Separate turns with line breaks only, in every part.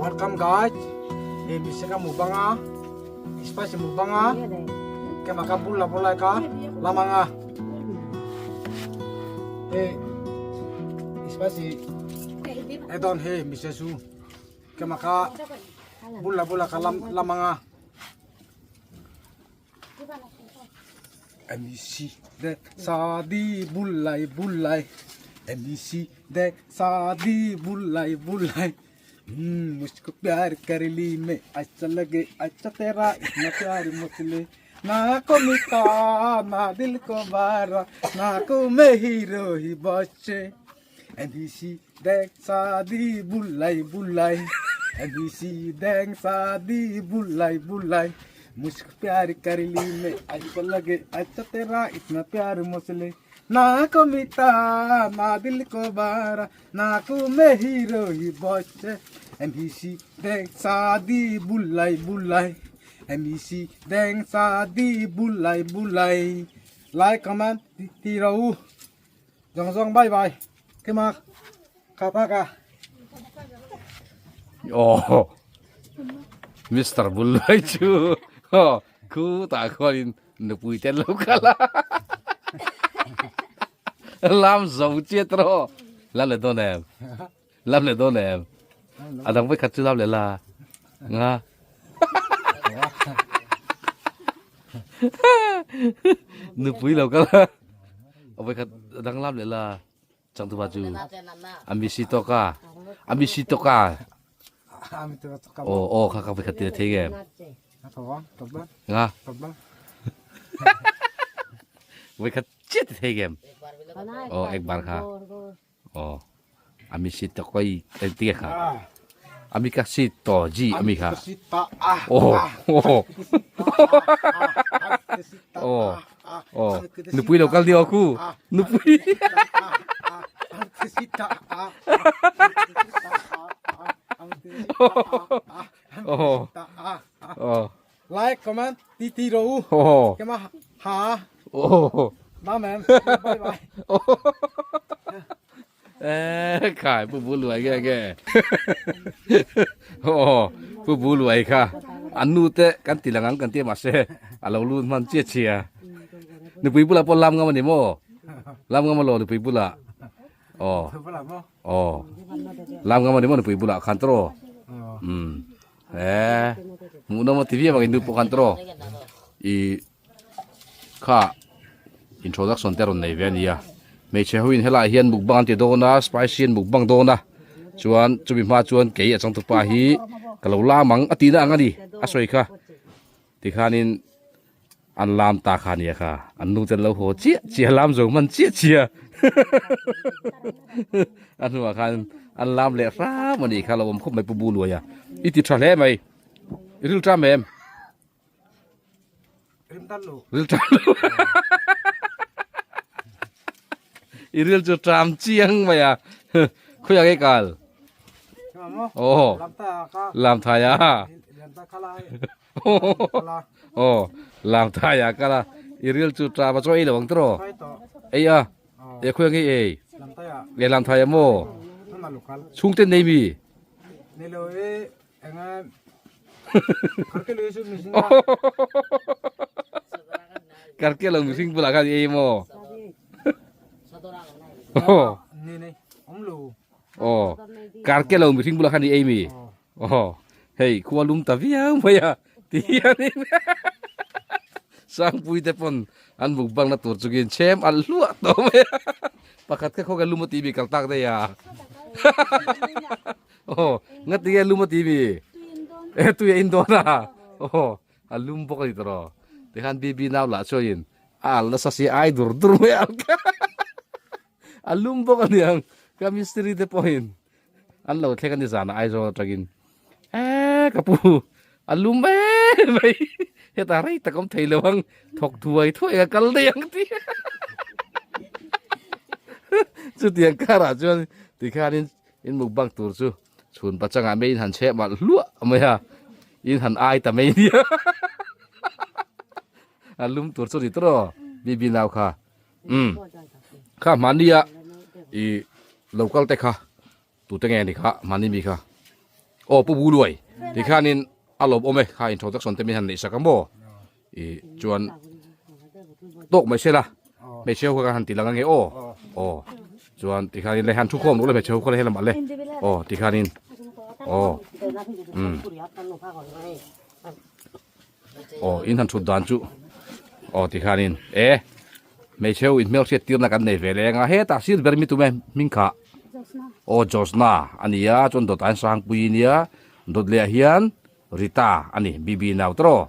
Welcome guys. He mise ka mukbang a. Spicy mukbang a. Kema ka bulla bulla ka lamanga. He spicy edon he mise su. Kema ka bulla bulla ka lam lamanga. MEC de sadi bullai bullai MEC de sadi bullai bullai मुझको प्यार कर ली मैं अच्छा लगे अच्छा तेरा इतना प्यार मुझले ना को मिटा ना दिल को बारा ना को मैं हीरो ही बच्चे MEC देख शादी बुलाई बुलाई MEC देख शादी बुलाई बुलाई मुझको प्यार कर ली मैं अच्छा लगे अच्छा तेरा इतना प्यार मुझले ना को मिटा ना दिल को बारा ना को मैं हीरो ही बच्चे MEC देख शादी बुलाई बुलाई MEC देख शादी बुलाई बुलाई like comment ti rau zong zong bye bye cái mà ka pa ka
Aw Mister Bullai chu aw khu tah khuanin nupui te an lo kal a lam zo chiat rawh lam leh dawn em lam leh dawn em a dang vawikhat chu lam leh la nga nupui lo kal a vawikhat a dang lam leh la. Changtupa chu a misi tawk a, a misi tawk a. Aw aw kha kha vawikhat tia thei nge. Nga. Vawikhat chiah ti thei nge. Aw ek bar kha. Aw a misi tawk a i tia kha. A mi ka si to ji a mi kha. Aw aw. Aw. Aw nupui lo kal dio khu nupui aw aw
like comment ti ti ro u
aw
kema ha
aw
ba mem bye bye
e khai pu bu luai nge nge aw pu bu luai kha an nu te kan ti lang ang kan tia mahse a lo lut hman chiah chiah nupui bulah pawh lam ngam a ni maw lam ngam a lo nupui bulah aw aw lam ngam a ni maw nupui bulah khan tawh um e hmuhnawm a ti viau ang in nu pawh khan tawh ih. Kha introduction te rawn nei ve a nia hmeichhe ho in helaiah hian mukbang an ti dawn a spicy an mukbang dawn a chuan chumi hma chuan kei a changtupa hi ka lo lam ang a tihna ang a ni a sawi kha tikhanin an lam ta kha ania kha an nu te an lo haw chiah chiah lam zo hman chiah chiah a hnuah khan an lam leh hram a nih kha lo awm khawp mai pu bu luai a i ti tha hle mai i rilṭam em. Ril ṭam lo. I ril chu ṭam chiang mai a. Khawi ah kal? Oh. Lam thai a. Oh, lam thai a kala. I ril chu ṭam a chaw ei lo ang tiraw? Ei a. E khawi ah nge ei? E lam thai a maw? Chhungte nei mi? Karke lo mihring bulah khan i ei maw? Aw, karke lo mihring bulah khan i ei mi? Aw, hei khua lum ta viau mai a ti hianin Sangpui te pawn an mukbang na tur chungin chhem alh hluah tawh mai a, pakhat kha khaw ka lum a tih mi kal tak daih a. Aw, ngati nge lum a ti mi? E tui a in dawn a. Aw, a lum bawk a ni tawh. Tikhan BB nau lah chuanin a al nasa si ai dur dur mai al kha. A lum bawk a niang. Ka mistiri te pawhin an lo thleng a ni zanah Aizawl atangin. E ka pu, a lum em mai. Hetah rei tak awm thei lo ang, thawk thuai thuai a kal daih ang ti. Chutiang karah chuan tikhanin In mukbang tur chu chhun pachangah mei in han chheh malh hluah mai a, in han ai ta mai nia. A lum tur chu ni tawh Bibi nau kha. Umm kha hmania i local te kha tute nge ni kha hmani mi kha. Aw Pu Buluai tikhanin a lawm awm e kha introduction te min han neih sak a maw ih chuan tawk mai se la hmeichhe ho kha kan han ti lang ange aw aw chuan tikhanin le han thu khawm rawh le hmeichhe ho kha le helamah le aw tikhanin aw umm aw in han thut dan chu aw tikhanin e hmeichhe ho inhmelhriat tirna kan nei ve leng a hetah sir ber mi tume hming kha aw Josna a ni a chuan dawt ah hian Sangpuii a nia dawt leh ah hian Rita a ni Bibi nau tawh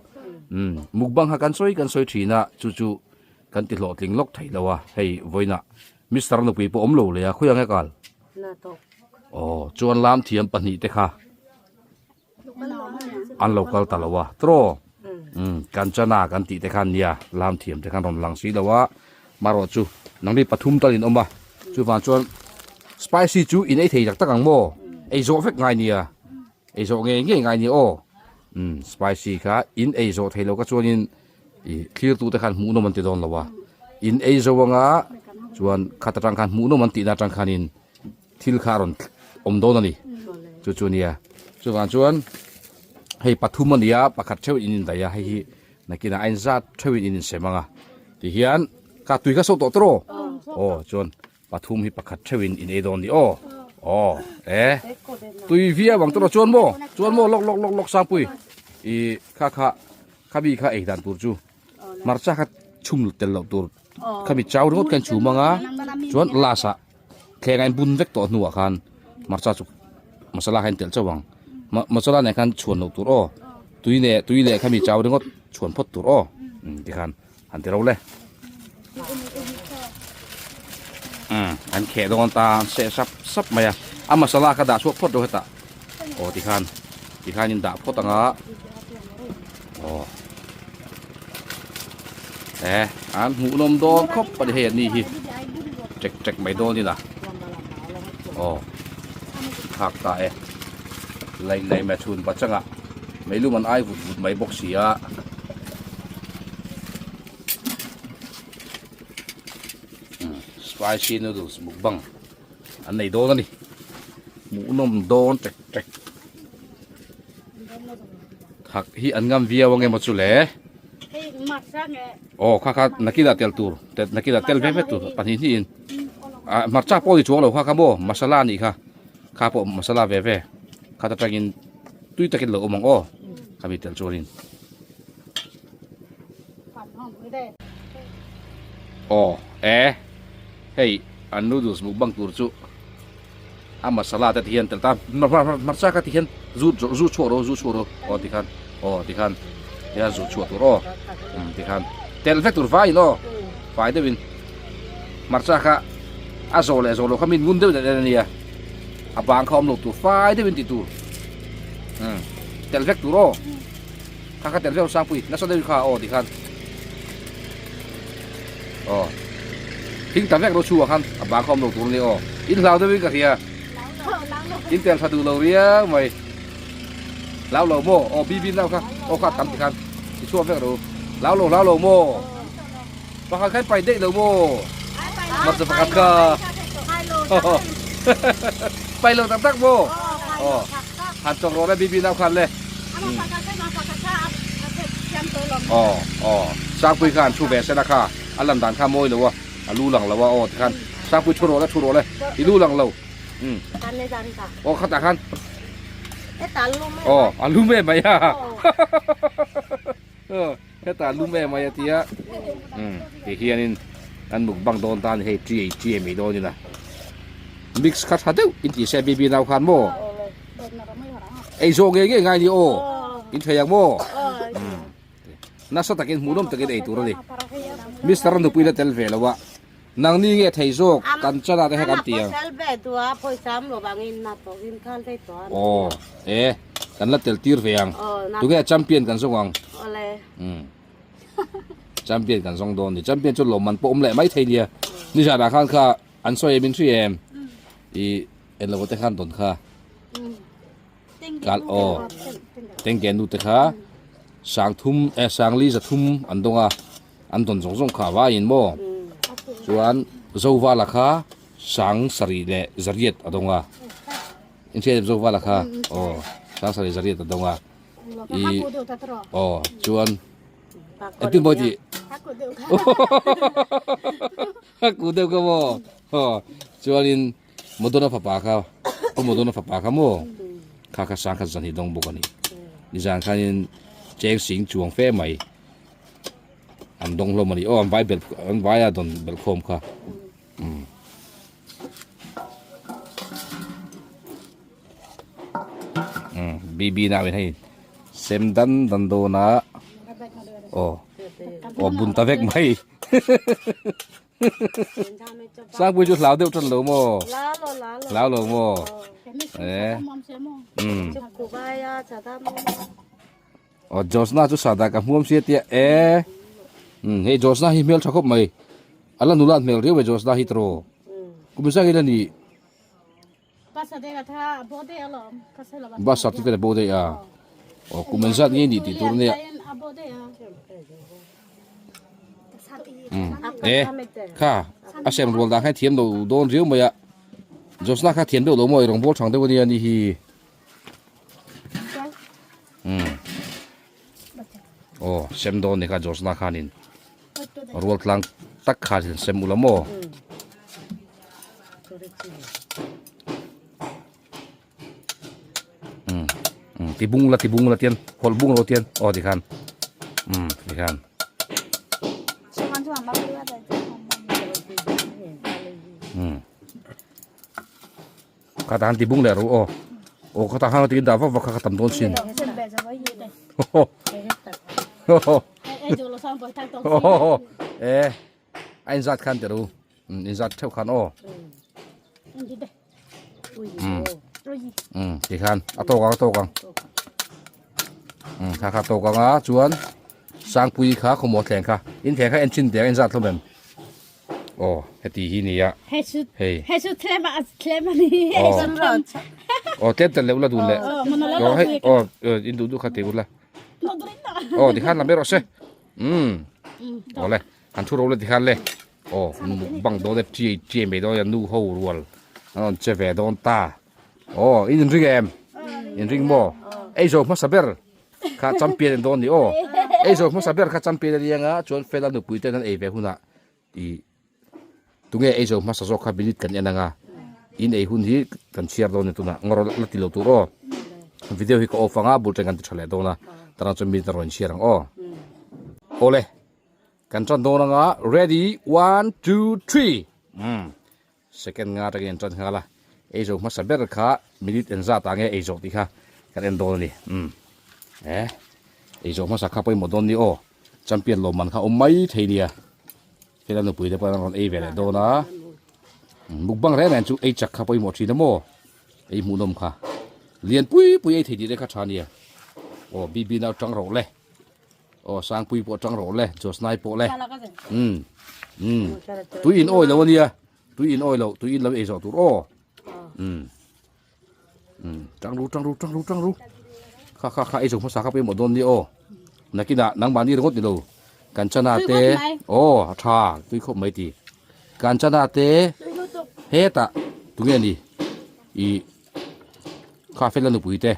umm mukbang kha kan sawi kan sawi thin a chu chu kan ti hlawhtling lawk thei lo a hei vawiinah Mister nupui pawh awm lo leh a khawiah nge kal aw chuan lam thiam pahnih te kha. An lo kal ta lo a tawh umm Kanchana kan tih te khan nia lam thiam te khan rawn lang si lo a marawh chu nangni pathum tal in awm a chuvang chuan spicy chu in ei thei tak tak ang maw ei zawh vek ngai nia ei zawh ngei ngei ngai nia aw umm spicy kha in ei zawh thei lo ka chuanin ih thlir tu te khan hmuh nawm an ti dawn lo a in ei zo anga chuan khat atang khan hmuh nawm an tihna atang khanin. Thil kha a rawn awm dawn a ni chu chu nia chuvang chuan hei pathum a ni a pakhat theuh in indaih a hei hi nakinah a inzat theuh in insem ang a tihian kha tui kha sawh tawh tawh aw chuan pathum hi pakhat theuh in in ei dawn a ni aw aw e tui viau ang tawh chuan maw chuan maw lawk lawk lawk lawk sangpui ih kha kha khabi kha ei dan tur chu hmarcha kha chhum tel loh tur khami chau ringawt khan chhum ang a chuan last ah. Thleng a inbun vek tawh hnuah khan hmarcha chu masala kha a intelh chauh ang masala nen khan chhuan loh tur aw tui leh tui leh khami chau ringawt chhuan phawt tur aw tikhan han ti ro le umm an kheh dawn ta an seh sap sap mai a a masala kha dah chhuak phawt ro hetah aw tikhan tikhan in dah phawt ang a aw e an hmuhnawm dawn khawp a ni hei an ni hi. Ṭek ṭek mai dawn ila aw thlak ta e laih laih mai chhun pachanga meilum an ai vut vut mai bawk si a spicy noodles mukbang an nei dawn a ni hmuhnawm dawn ṭek ṭek thak hi an ngam viau ange maw chu le. Aw kha kha nakinah tel tur nakinah tel ve ve tur pahnih hnih in ah hmarcha pawh ni chuang lo kha kha maw masala anih kha kha pawh masala ve ve khat atangin tui takin lo awm ang aw khami tel chuanin aw e hei an noodles mukbang tur chu a masala te ti hian tel ta hmarcha kha ti hian zu zu chhuah rawh zu chhuah rawh aw ti khan aw ti khan hian zu chhuah tur aw um ti khan tel vek tur vai in aw fai deuh in hmarcha kha a zawh leh zawh loh kha min ngun deuh deuh ania a bang kha awm lo tur fai deuh in ti tur um tel vek tur aw kha kha tel vek sangpui nasa deuh kha aw ti khan aw thing ta vek ro chhuah khan a bang kha awm lo tur ani aw in hlau deuh in ka hria in tel tha duh lo riau mai hlau lo maw aw bibi nau kha aw kha tam ti khan ti chhuak vek ro hlau lo hlau lo maw pakhat khan pai daih lo maw hmarcha pakhat kha pai lo tak tak maw aw han chawk rawh le bibi nau khan le Aw aw Sangpui khan thu ve sela kha a lan dan kha mawi lo a a lu lang lo a aw tikhan Sangpui thu rawh le thu rawh le i lu lang lo umm aw khatah khan aw a lum em mai a hetah a lum em mai a tia umm ti hianin an mukbang dawn tan hei chiai chiai mai dawn ila mix kha tha deuh in tih se baby nau khan maw. Ei zawh ngei ngei ngai ni aw in thei ang maw nasa takin hmuhnawm takin ei tur a ni Mister nupui la tel ve lo a nangni nge thei zawk kan chana te kha kan ti ang aw e kan la tel tir ve ang tunge champion kan zawng ang champion kan zawng dawn ni champion chu lawmman pawh awm leh mai thei nia nizanah khan kha an sawi em in hri em i Englo te khan dawn kha kal aw tengke nu te kha sang thum eh sang li za thum an dawng a an dawn zawng zawng kha vaiin maw chuan zovala kha sang sarih leh zariat a dawng a inhriat em zovala kha aw. Sangsarih zariat a dawng a. I aw chuan engtin maw tih a ku deuh kha maw aw chuanin Modona fapa kha Pu Modona fapa kha maw kha kha sangkhat zan hi dawng bawk a ni nizan khanin cheng sing chuang fe mai an dawng hlawm a ni aw an vai belh an vaia dawn belhkhawm kha umm. BB na min hei sem dan dan dawn a aw aw bun ta vek mai Sangpui chu hlau deuh tan lo maw hlau lo maw eh um aw Josna chu sada ka hmuam sia tia eh um hei Josna hi hmel tha khawp mai ala nula hmel riau mai Josna hi tawh kum zang ila ni. Bus certificate a bo daih a aw kum engzat nge nih tih tur ania e kha a sem rual dan khan thiam lo dawn riau mai a Josna kha thiam deuh lo maw ei rawng bawl thang deuh ania ni hi um aw sem dawn ni kha Josna khanin. Rual tlang tak khan in sem ula maw? Um um ti bung la ti bung la tian hawlh bung lo tian aw tikhan um tikhan. Um kha tan ti bung leh ro aw aw kha tah khan ti dah vak vak kha ka tam dawn sin. E a inzat khan te ru inzat theuh khan aw um ti khan a tawk ang a tawk ang um kha kha tawk ang a chuan sangpui kha khawmuah thleng kha in thleng kha en chin teh ang inzat hlawm em aw heti hi nia hei aw tlem tel leh ula dun leh aw hei aw in duh duh kha ti ula aw tikhan lam erawh se umm awle han thu ro le tikhan le aw mukbang dawn e chiai chiai mai dawn e nu ho rual an rawn che ve dawn ta aw in inring em inring maw ei zo hmasa ber kha champion an dawn ni aw ei zo hmasa ber kha champion a ni anga chuan fela nupui ten an ei ve hunah ih tunge ei zo hmasa zawk kha minute kan en anga in ei hun hi kan chhiar dawn a ni tunah ngawr la ti lo tur aw video hi ka off anga bul teng kan ti tha leh dawn a tarang chuan minute a rawn chhiar ang aw awle kan tan dawn anga ready one two three umm second nga atangin an tan nghal a ei zo hmasa ber kha minute engzat ah nge ei zawh tih kha kan en dawn a ni umm eh ei zawh hmasa kha pawimawh dawn ni aw champion lawmman kha awm mai thei nia. Hela nupui te pawh an rawn ei ve leh dawn a, mukbang reng reng chu ei chak kha pawimawh thin a maw, ei hmuhnawm kha lian pui pui ei thei tih te kha tha nia, aw BB nau tang rawh le, aw Sangpui pawh tang rawh le, Josnai pawh le, umm umm tui in awi lo a nia, tui in awi lo, tui in lo ei zawh tur aw, umm umm tang ru tang ru tang ru tang ru kha kha kha ei zawh hmasa kha pawimawh dawn nia aw nakinah nangmahni ringawt ni lo Kanchana te aw a tha tui khawp mai ti Kanchana te hetah tunge ni ih kha fela nupui te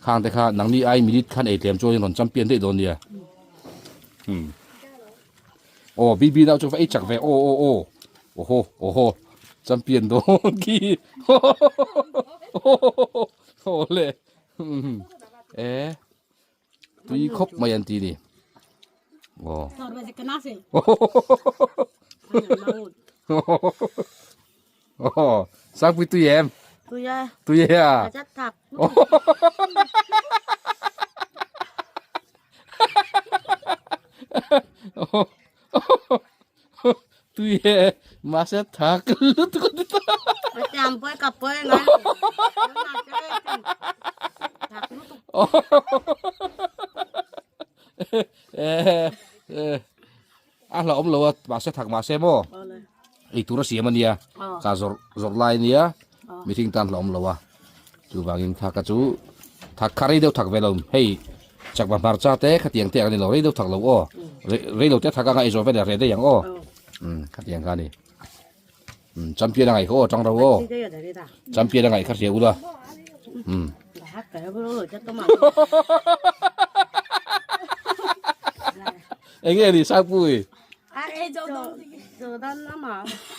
khang te kha nangni ai minute khan ei tlem chuan in rawn champion daih dawn nia um aw BB nau chu va ei chak ve aw aw aw awhaw awhaw champion dawn khi aw le e Tui khawp mai an ti ni. Aw. Aw. Sangpui tui em?
Tui e.
Tui e a.
Ka thak.
Tui e. Mahse thak lutuk a ti ta.
Tam pawh ka pawh ngai. Thak lutuk.
A hlauhawm lo a mahse thak mahse maw ei tur a siam a nia ka zawrh zawrh lai a nia mihring tan hlauhawm lo a chuvangin thak a chu thak kha rei deuh thak ve lo hei chakma hmarcha te khatiang te ang a ni lo rei deuh thak lo aw rei lo te thak anga ei zawh vel reh daih ang aw khatiang kha a ni champion a ngaih kha aw tang ro aw champion a ngaih kha hria ula. Enge ni Sangpui?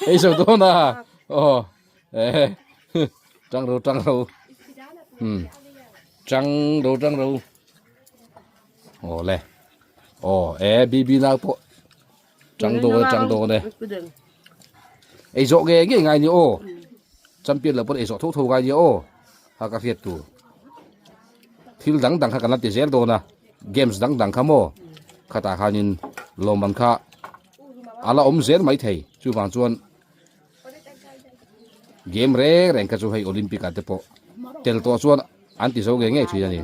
Ei zo dawn a. Aw. Eh. Tang ro tang ro. Hmm. Tang ro tang ro. Aw le. Aw e BB nau pawh tang dawn e tang dawn e. Ei zawh nge nge ngai ni aw. Champion lo pawn ei zawh tho tho ngai ni aw. Ha ka hriat tur. Thil dang dang kha kan la ti zel dawn a. Games dang dang kha maw. Khatah khanin lawmman kha a la awm zel mai thei. Chuvang chuan Game reng reng kha chu hei Olympic ah te pawh tel tawh chuan an ti zo ngei ngei thin a ni.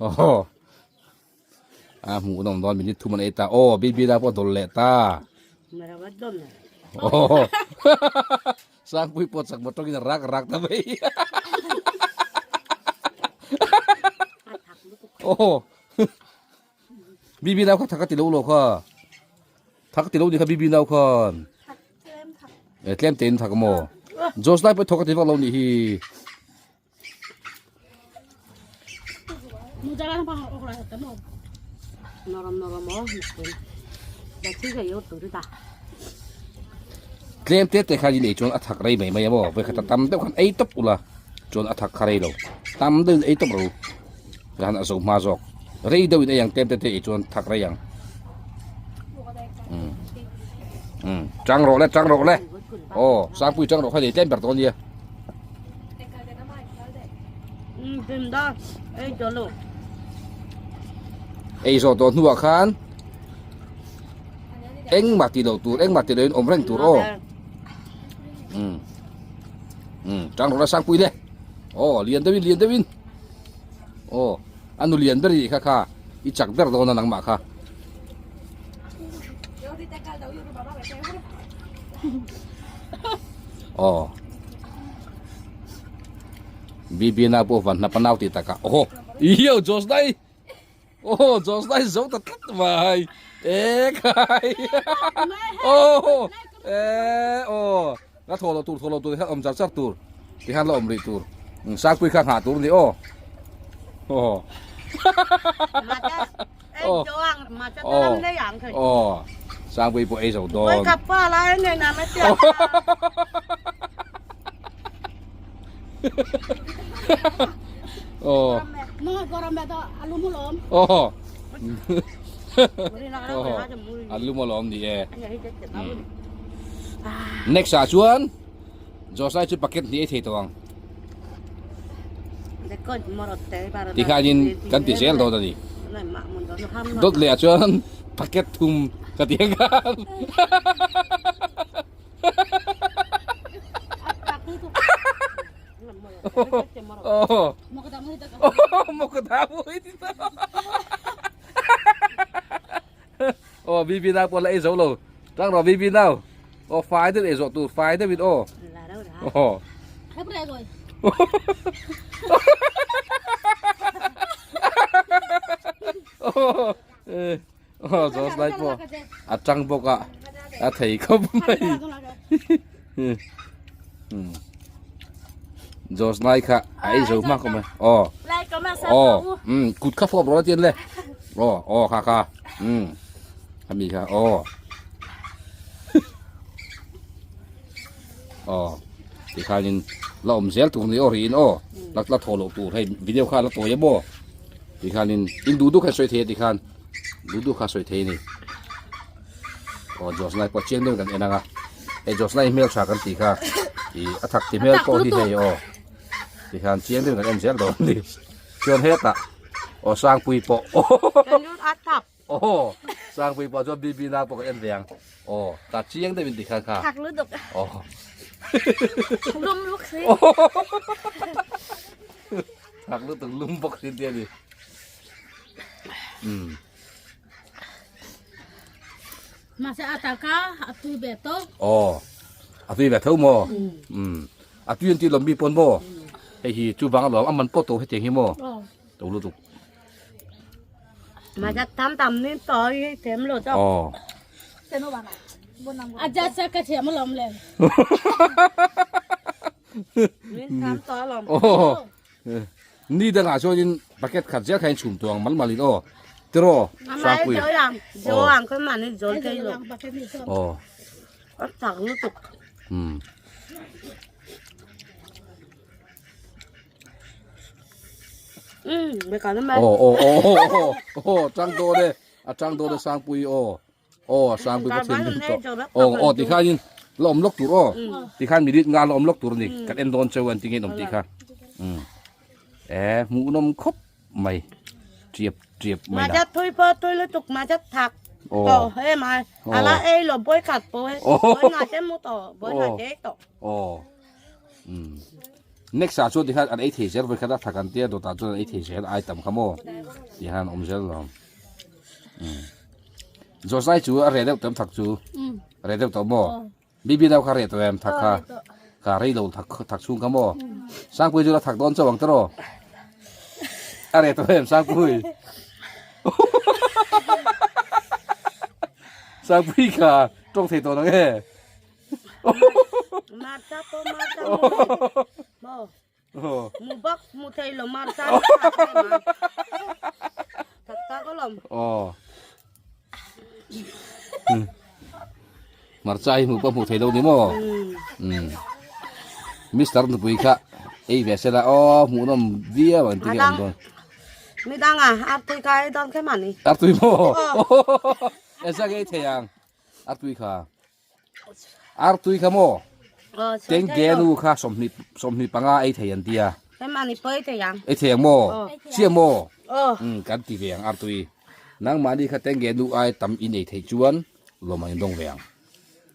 Aw a hmuh nawm dawn minute thum an ei ta. Aw baby la pawh a dawl leh ta. Aw Sangpui pawh chak motor in a rak rak ta mai. Aw Bibi nau kha thak a ti lo lo kha. Thak ti lo ni kha Bibi nau khan. E tlem tein thak maw. Jos lai pawh thawk a ti vak lo ni hi. Tlem te te khan i nei chuan a thak rei mai mai a maw. Vawikhat a tam deuh khan ei tawp ula chuan a thak kha rei lo. Tam deuhin ei tawp ro. Khan a zo hma zawk. Rei deuhin ei ang tlem te te ei chuan thak rei ang. Um. Tang rawh le, tang rawh le. Aw, Sangpui tang rawh kha nei tlem ber dawn nia. Ei zawh tawh hnuah khan engmah tih loh tur, engmah tih lohin awm reng tur aw. Um. Um, tang rawh le Sangpui le. Aw, lian deuhin, lian deuhin. Aw, a nu lian ber i kha kha, i chak ber dawn a nangmah kha. Aw. BB na pawh van hnap a nau tih takah. Aw, iyo Jos dai. Aw, Jos dai zo ta tlat mai. E khai. Aw, e aw. La thaw loh tur thaw loh tur hian awm char char tur ti hian la awm rih tur Sangpui kha nghah tur a ni aw aw aw aw Sangpui pawh ei zo dawn aw aw a lum alawm ni e next ah chuan Josai chu packet hnih ei thei tawh ang tikhanin kan ti zel dawn a ni dawt leh ah chuan packet thum ka ti ang khan Aw BB nau pawh la ei zo lo tang rawh BB nau aw fai deuh ei zawh tur fai deuh in aw aw aw Jos lai pawh a tang bawk a a thei khawp mai Jos lai kha a ei zo hma khawp mai aw aw kut kha fawp rawh la tian le aw aw kha kha ami kha aw aw tikhanin la awm zel tur ni aw riin aw la la thaw loh tur hei video kha la tawi a maw tikhanin in duh duh kha sawi thei a tikhan duh duh kha sawi thei a ni aw Jos lai pawh chiang deuhin kan en ang a hei Jos lai hmel tha kan tih kha ih a thak ti hmel pawh hi hei aw tikhan chiang deuhin kan en zel dawn a ni chuan hetah aw Sangpui pawh aw Sangpui pawh chuan BB nau pawh kan en ve ang aw tah chiang deuhin tikhan kha aw thak lutuk lum bawk si te a ni umm.
Mahse a taka a tui ve tho.
Aw a tui ve tho maw? Umm a tui an tih lawm mi pawn maw? Hei hi chu vang alawm a man pawh to hetiang hi maw? To lutuk.
Mahse tam tam ni tawi them lo chauh.
Aw.
A ja sa ka thiam alawm le.
Min tham tawh alawm.
Aw. Ni dangah chuanin bucket khat zel kha in chhum tuang mal malin aw. Tiraw Sangpui. Aw. Um. Aw aw aw aw aw tang dawn e a tang dawn e Sangpui aw. Aw Sangpui ka thian deuh tawh. Aw aw tikhanin la awm lawk tur aw. Tikhan minute nga la awm lawk tur a ni. Kan en dawn cheu an ti nge in awm tih kha. Um. E hmuhnawm khawp mai. Triap triap mai la.
Majat thui pawh thui lutuk majat thak tawh he mai. Ala ei lo bawi khat pawh he. Bawi nga te mu tawh bawi nga te tawh.
Aw. Um. Next ah chuan tikhan an ei thei zel vawikhat a thak an tia dawtah chuan an ei thei zel ai tam kha maw. Tihan awm zel lo. Zawzai chu a reh deuh tawh em thak chu? Reh deuh tawh maw? Bibi nau kha reh tawh em thak kha? Kha rei lo thak thak chhung kha maw? Sangpui chu la thak dawn chauh ang tiraw? A reh tawh em Sangpui? Sangpui kha tawng thei tawh nang e?
Marcha pawh marcha maw? Mu bak mu thei lo mar sa tak tak alawm.
Aw. Marcha hi hmu pawh hmu thei lo ni maw? Um. Mister nupui kha ei ve sela aw hmuhnawm viau an ti nge awm dawn.
Midang a artui kha ei dawn khe mani.
Artui maw? Esa nge ei thei ang artui kha. Artui kha maw? Tengge nu kha 25 ei thei an tia. Ei thei ang maw? Chiah maw? Umm kan ti ve ang artui. Nangmahni kha tengge nu ai tam in ei theih chuan lawm ang in dawng ve ang.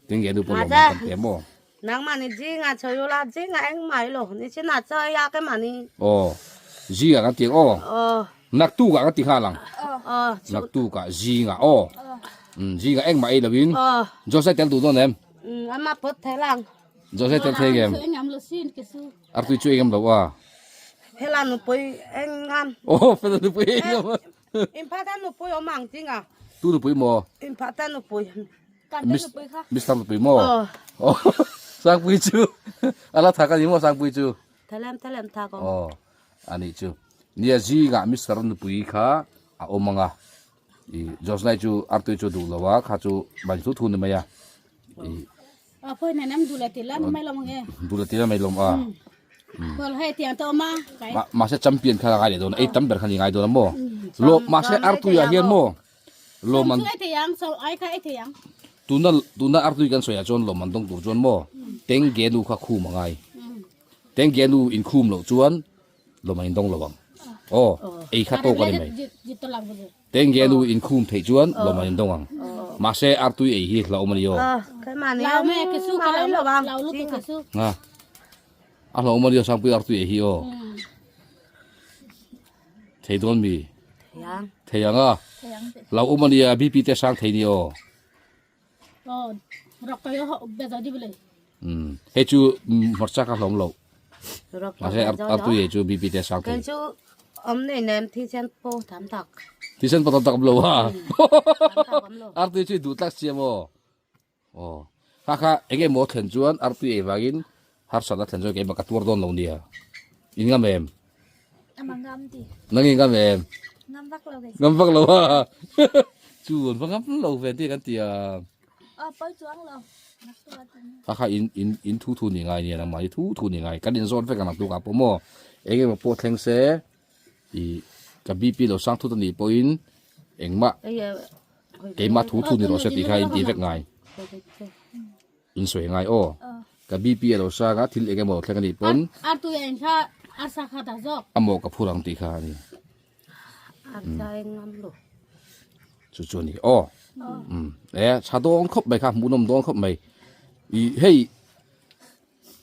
Tengge nu pawh lawm ang kan pe maw?
Nangmahni zinga chawi ula zinga engmah ilo ni chin ah chawi a ke mahni.
Aw zinga kan ti ang aw. Naktuk ah kan ti nghal ang. Naktuk ah zinga aw. Umm zinga engmah ei lo in. Jose tel duh dawn em?
Umm ama pawt thei lang.
Jose tel thei ngem? Artui chu ei ngam lo a.
Hela nupui eng ngam.
Aw fela nupui ei ngam.
Inphata nupui awm ang zinga.
Tu nupui maw?
Inphata nupui.
Mister nupui maw? Aw. Sangpui chu ala thak ani maw Sangpui chu?
Thelem thelem thak awm.
Aw ani chu. Nia zingah Mister nupui kha a awm anga. I Joslai chu artui chu duh lo a kha chu ban thu thu ni mai a. I
A phawi nen em duh leh tih la ni mai lo ang e.
Duh leh tih la mai lawm a.
Khual hei tiang te awm a.
Ma mahse champion kha ngai leh dawn a ei tam ber kha ni ngai dawn a maw. Lo mahse artui ah hian maw lawm an
Chu ei thei ang so ai kha ei thei ang.
Tuna tuna artui kan sawi ah chuan lawm an dawng tur chuan maw tengge nu kha khum a ngai. Tengge nu in khum loh chuan lawm an in dawng lo ang. Aw ei kha tawk a ni mai. Tengge nu in khum theih chuan lawm an in dawng ang. Mahse artui ei hi hlauhawm a ni aw. Nga a hlauhawm a ni aw Sangpui artui ei hi aw. Thei dawn mi? Thei ang a. Hlauhawm a nia BP te sang thei ni aw. Umm hei chu hmarcha ka hlawm loh. Mahse artui ei chu BP te sang thei. Thisen pawh tam tak awm lo a. Artui chu i duh tlak si a maw? Aw kha kha eng emaw thlen chuan artui ei vangin harsatna thlen chuan keimah ka tuar dawn lo nia. In ngam em? Nang in ngam em?
Ngam vak lo kei.
Ngam vak lo a. Chu an va ngam lo ve tih kan ti a.
Aw pawi chuang lo.
Kha kha in in in thu thu ni ngai nia nangmah hi thu thu ni ngai. Kan inzawn vek ang naktuk ah pawh maw. Eng emaw pawh thleng se i ka BP lo sang thut anih pawhin engmah keimah thu thu ni rawh se tih kha in ti vek ngai. In sawi ngai aw. Ka BP a lo sang a thil eng emaw thleng anih pawn a maw ka phur ang tih kha a ni. Chu chu a ni aw. E tha dawn khawp mai kha hmuhnawm dawn khawp mai. I hei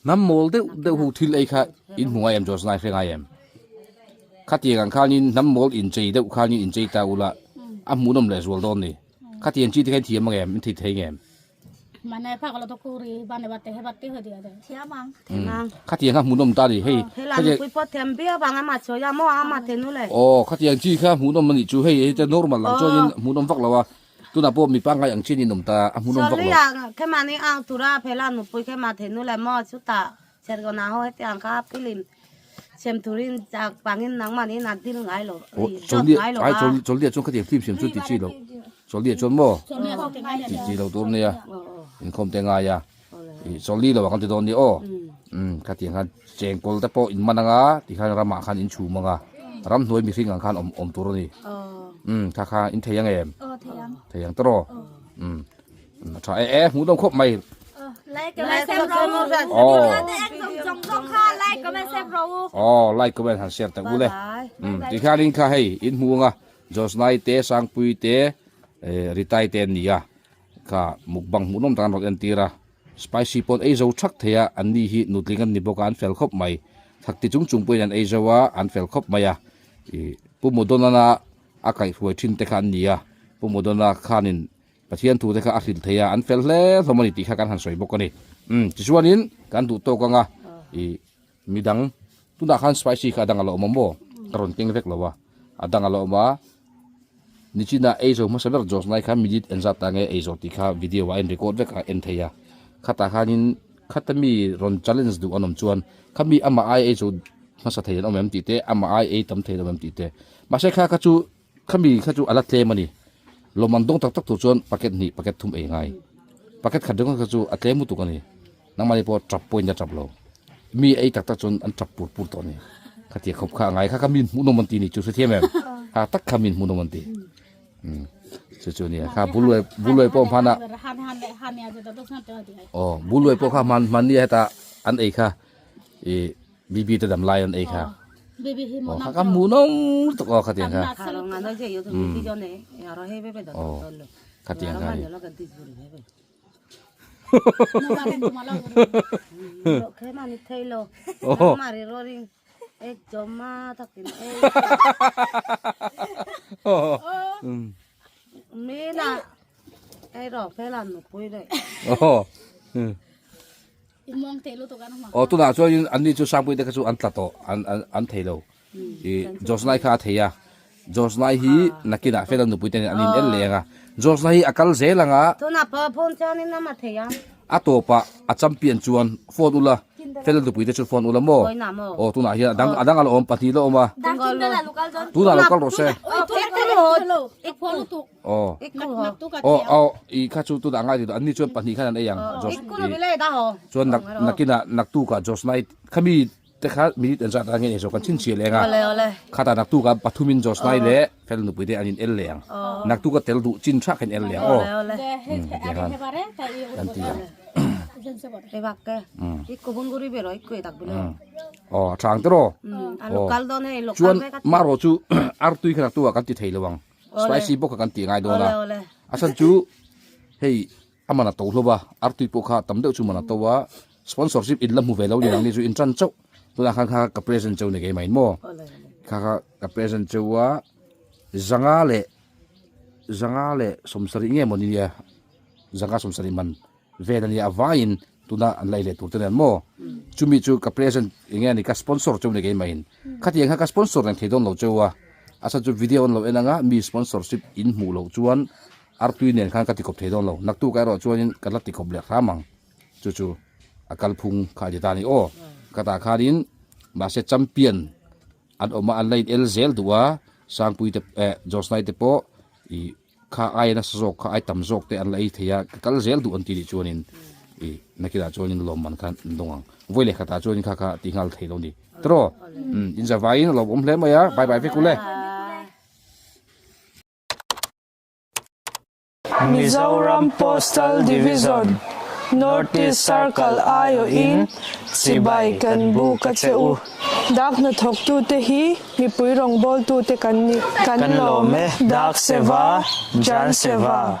hnam mawl deuh deuh ho thil ei kha in hmu ngai em Josh nai hre ngai em? Khatiang ang khanin hnam mawl inchei deuh khanin inchei ta ula a hmuhnawm leh zual dawn ni. Khatiang chi te kha in thiam ang em? In thei thei ngem?
Mane phak lo to kuri bane batte he batte ho dia de.
Thiam ang.
Khatiang kha hmuhnawm ta ni hei.
Hela nupui pawh thiam viau vang ama chawi a maw ama the nu le.
Aw khatiang chi kha hmuhnawm a nih chu hei hei te normal ang chuanin hmuhnawm vak lo a tunah pawh mi pangngai ang chian in awm ta a hmuhnawm vak lo.
Sorry a khemani ang tura phela nupui khema the nu le maw chutah. Serkawn ah ho hetiang kha film siam turin chak pangin nangmahni a dil ngai lo zawt ngai lo a.
Chawlhliah chuan khatiang film siam chu ti chi lo. Chawlhliah chuan maw ti chi lo tur nia inkhawm te ngai a. Chawlhli lo ah kan ti dawn nia aw. Khatiang khan chengkawl te pawh in man anga tikhan ramah khan in chhum anga ramhnuai mihring ang khan awm awm tur a ni. Kha kha in thei ang em? Thei ang tawh. A tha e e hmuh dawm khawp mai.
Like comment share ro.
Oh.
Like comment share ro.
Oh, like comment han share tak ule. Um, ti khanin kha hei in hmu anga Josnai te Sangpui te eh Ritai te nia kha mukbang hmuh nawm tak an rawn en tir a. Spicy pawn ei zo thak thei a an ni hi nutling an ni bawk a an fel khawp mai. Thak ti chung chung pawhin an ei zo a an fel khawp mai a. I Pu Mudonana a kaihhruai thin te kha an ni a. Pu Mudona khanin Pathian thute kha a hrilh thei a, an fel hle hlawm a ni tih kha kan han sawi bawk a ni. Umm, tichuanin kan duh tawk anga i midang tunah khan spicy kha a dang a la awm a maw? Ka rawn keng vek lo a, a dang a la awm a, nichina ei zo hmasa ber Josh nai kha minute engzat ta nge ei zawh tih kha video ah a in record vek a en thei a, khatah khanin khata mi rawn challenge duh an awm chuan khami amah ai ei zo hmasa thei an awm em tih te, amah ai ei tam thei an awm em tih te, mahse kha kha chu Khami kha chu a la tlem a ni. Lawmman dawng tak tak tur chuan packet hnih, packet thum ei ngai. Packet khat ringawt kha chu a tlem lutuk a ni. Nangmahni pawh tap pawhin a tap lo. Mi ei tak tak chuan an tap pur pur tawh a ni. Khatia khawp kha a ngai kha kha min hmuhnawm an ti ni chu hrethiam em? Ha tak kha min hmuhnawm an ti. Umm chu chu nia kha buluai buluai pawh hmana aw buluai pawh kha hman hmanni hetah an ei kha ih Bibi te dam lai an ei kha. Aw kha ka hmu nawng lutuk aw khatiang kha. Aw khatiang kha ni. Aw. Aw tunah chuanin anni chu Sangpui te kha chu an tla tawh an an an thei lo ih Josnai kha a thei a Josnai hi nakinah Fela nupui te nen an in el leh ang a Josnai hi a kal zel ang a a tawpah a champion chuan phone ula Fela nupui te chu phone ula maw aw tunah hian a dang a dang a la awm pahnih la awm a tunah lo kal rawh se. Aw aw aw i kha chu tunah ngai tih anni chuan pahnih khan an ei ang Josh chuan nak nakinah naktukah Josh night khami te kha minute engzat ah nge zawh kan chhinchhiah leh ang a khatah naktukah pathumin Josh night leh fel nupui te an in el leh ang naktuka tel duh chin tha khan el leh ang aw hetiang khan kan ti ang aw a tha ang tiraw aw chuan marawh chu artui kha naktukah kan ti thei lo ang. Spicy bawk kha kan tih ngai dawn a, a chhan chu hei a man a to hlawm a, artui pawh kha tam deuh chu man a to a, sponsorship in la hmu ve lo ni ang ni chu in tan chauh, tunah khan kha ka present chauh ni keimah in maw, kha kha ka present chauh a, zanga leh zanga leh sawmsarih nge maw ni nia, zanga sawmsarih man vel a nia a vaiin tuna an la ei leh tur te nen maw, chumi chu ka present eng nge ni ka sponsor chauh ni keimah in, khatiang kha ka sponsor reng thei dawn lo chauh a. A chhan chu video an lo en anga mi sponsorship in hmuh loh chuan artui nen khan ka ti khawp thei dawn lo. Naktuk erawh chuanin ka la ti khawp leh hram ang. Chu chu a kalphung kha a ti ta a ni aw. Ka tah khanin mahse champion an awm a an la in el zel duh a Sangpui te eh Josnai te pawh ih kha ai nasa zawk kha ai tam zawk te an la ei thei a ka kal zel duh an ti nih chuanin ih nakinah chuanin lawmman khan an dawng ang vawi leh khatah chuanin kha kha ti nghal thei lo ni tiraw umm in zavaiin a lawmawm hle mai a bye bye vek ule.
Mizoram Postal Division, North East Circle aiawhin chibai kan buk a che u. Dak hnathawktute hi mipui rawngbawltute kan ni. Kan lawm e.
Dak Seva, Jan Seva.